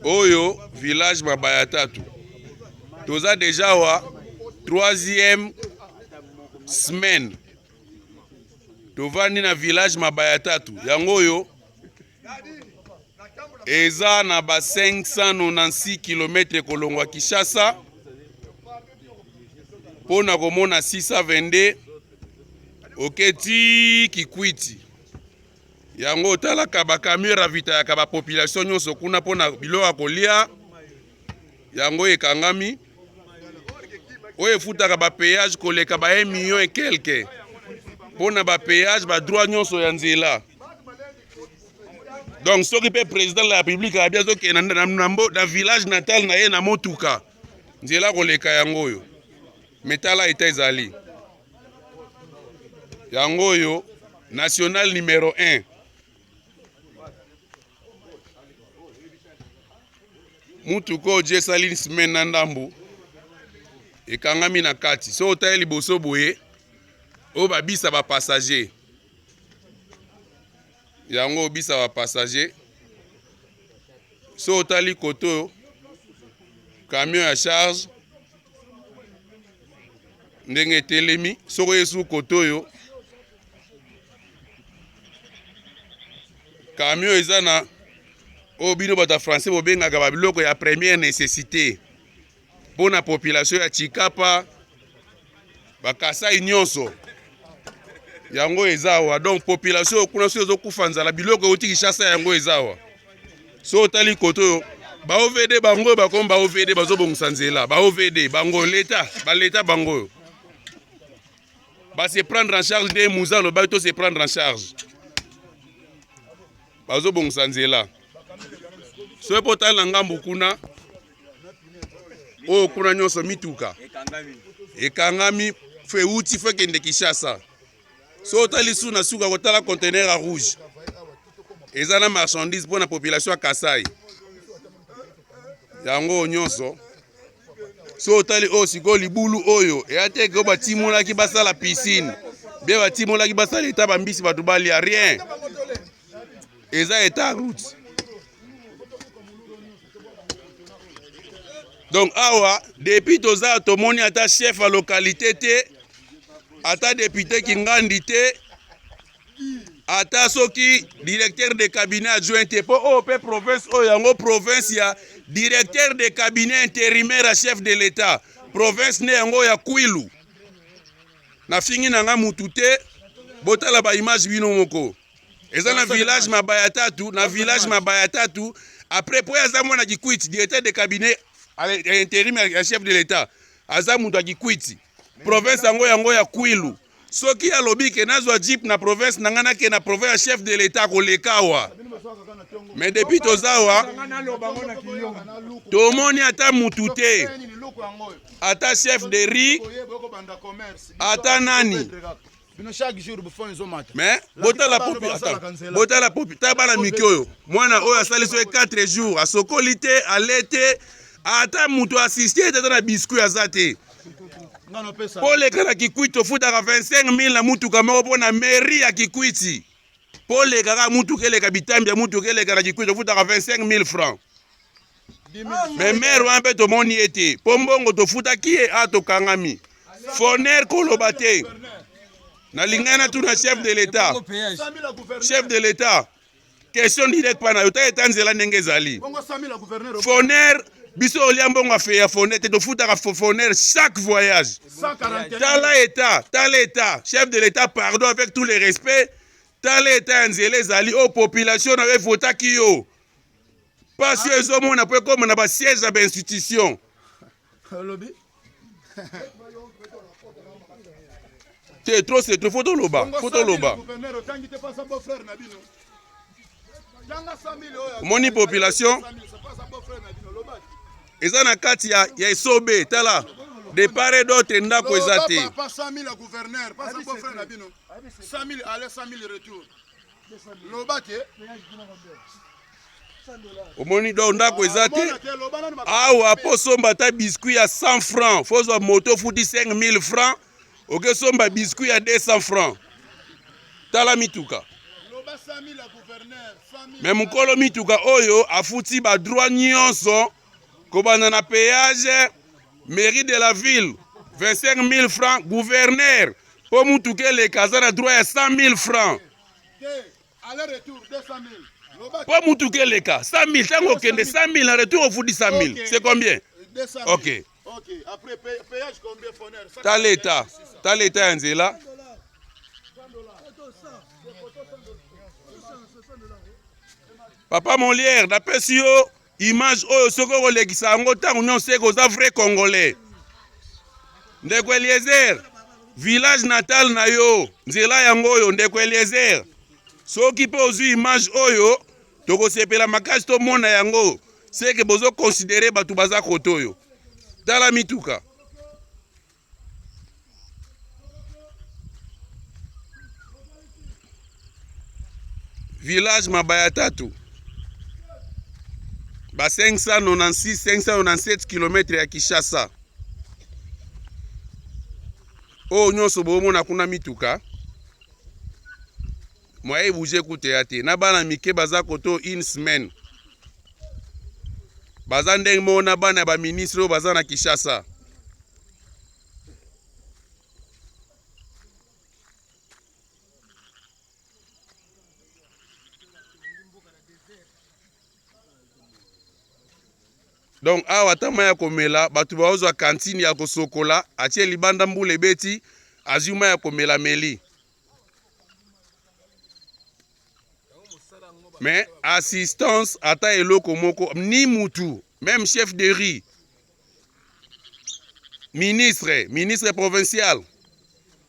Oyo village Mabaya Tatu. Toza deja wa troisième semaine. Tovandi na village Mabaya Tatu. Yango oyo eza na ba 596 km kolongwa Kinshasa mpo na komona 622 oketi Kikwiti. Yango otalaka ba camion ravitayaka ba population nyonso kuna mpo na biloko ya kolia yango ekangami oyo efutaka ba péage koleka ba 1 million et quelque mpo na ba péage ba droit nyonso ya nzela. Donc soki mpe président de la république abi azokende na, na, na, na village natal na ye na motuka nzela koleka yango oyo metala eta ezali yango oyo national numero 1 mutuka oyo je esali semaine na ndambu ekangami na kati soki otali liboso boye oyo babisa bapassager yango obisa bapassager soki otali kote oyo camion ya charge ndenge etelemi soki oye su kote oyo camion eza na oyo bino bato ya français bobengaka babiloko ya première nécessité mpo na population ya Chikapa bakasai nyonso yango eza awa donc population oyo kuna soki ezokufa nzala biloko euti Kinshasa yango eza awa so otali kote oyo ba OVD bango oyo bakomi ba OVD bazobongisa nzela ba OVD bango leta baleta bango oyo ba se prendre en charge nde muza alobaki to se prendre en charge bazobongisa nzela soki mpo otali na ngambo kuna oyo kuna nyonso mituka ekangami fo euti fo ekende Kinshasa so otali su na suka kotala conteneur ya rouge eza na marchandise mpo na population ya Kasai yango nyonso so otali oyo sikoyo libulu oyo eya te ke batimolaki basala piscine bie batimolaki basala eta bambisi bato balia rien eza eta route donc awa depuis toza tomoni ata chef ya localité te ata député kingandi te ata soki directeur de cabinet adjoint te mpo oyo mpe province oyo yango province ya directeur de cabinet intérimaire ya chef de l'état province nde yango ya kwilu nafingi na nga mutu te botala baimage bino moko eza na village mabaya tatu na village mabaya tatu après po aza mwana kikwiti directeur de cabinet intérim ya chef de l'état aza moto ya kikwiti province yango yango ya kwilu soki alobi ke nazwa jeep na province na ngai nake na province ya chef de l'état akoleka awa mais depuis toza awa tomoni ata mutu te ata chef de riz ata nani bino chaque jour bufon ezomata mais botala popi botala popi ta bana mike oyo mwana oyo asali soki 4 jours asokoli te ale te ata moto asiste ete ata na biscuit aza te mpo oleka na kikwiti ofutaka 25 000 na motuka moko mpo na mairie ya kikwiti mpo oleka kaka motuka eleka bitambi ya motuka eleka na kikwiti ofutaka 25 000 francs me maire wana mpe tomoni ye te mpo mbongo tofutaki ye a tokangami foner koloba te nalingaki natuna chef de l'etat chef de l'etat question direct mpa na yo ta eta nzela ndenge ezali foner biso olia mbongo ya foner te tofutaka foner chaque voyage tala etat tala etat chef de l'etat pardon avec tous les respects tala etat ya nzela ezali oyo population na yo evotaki yo pasi oyo ezomona mpo ekoma na basiège ya bainstitution te trop c'est trop faut toloba faut toloba omoni population eza na kati ya, ya esobe tala de part et d'autre ndako eza te omoni donc ndako eza te awa mpo osomba ata biscuit ya 100 francs fo ozwa moto ofuti 5000 francs okesomba biscuit ya 200 francs tala mituka. Me mokolo mituka oyo afuti ba droit nyonso kobanda na péage mairie de la ville 25 000 francs gouverneur mpo mutuka eleka aza na droit ya 100 000 francs mpo mutuka eleka 100 000 ntango okende 100 000 na retour ofudi 100 000 c'est combien? Ok. Tala eta, tala eta ya nzela. Papa Molière, napesi yo image oyo soki okolekisa yango ntango nyonso eke oza vrai congolais. Ndeko Eliezer, village natal na yo, nzela yango oyo ndeko Eliezer. Soki mpe ozwi image oyo, tokosepela makasi tomona yango. Seke bozo considere bato baza kote oyo. Tala mituka. Village Mabaya Tatu. Ba 596 597 km ya Kinshasa. Oyo nyonso bomona kuna mituka. Moyen ebouge kutu eya te. Na bana mike baza koto une semaine. Baza ndenge moko na bana ya ba ministre oyo baza na Kinshasa. Donc awa ata mai ya komela bato baozwa kantine ya kosokola atie libanda mbula ebeti azwi mai ya komela meli. Mais assistance ata eloko moko ni mutu même chef de rue ministre ministre provincial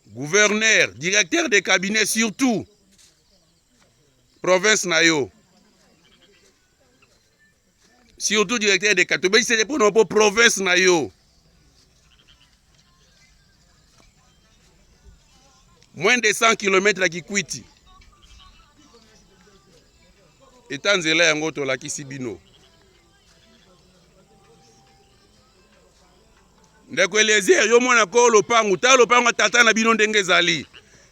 gouverneur directeur de cabinet surtout province na yo surtout directeur de cabinet tobeti sete mpona mpo province na yo moins de 100 km ya Kikwiti eta nzela yango tolakisi bino ndeko Eliezer yo mwana kolo lopangu tala lopangu ya tata na bino ndenge ezali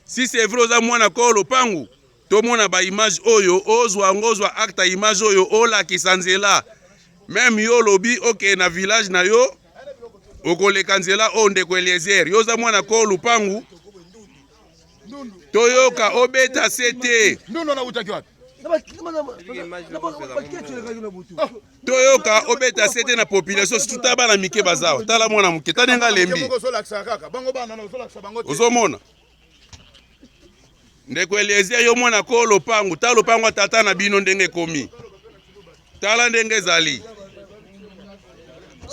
si c'est vrai oza mwana kolo lopangu tomona ba image oyo ozwa yango ozwa acte ya image oyo olakisa nzela meme yo olobi okende na village na yo okoleka nzela oyo ndeko Eliezer yo oza mwana kolo lupangu toyoka obeta se te toyoka obeta se te na population surtout ta bana mike bazawa tala mwana moke ta ndenge alembi ozomona Ndeko Eliezer yo mwana ko lopangu tala lopangu ya tata na bino ndenge ekomi tala ndenge ezali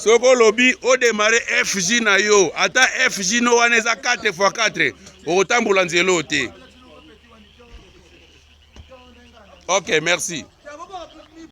soki olobi odemare FJ na yo ata FJ no wana eza 4 x 4 okotambola nzela oyo te. Ok, merci.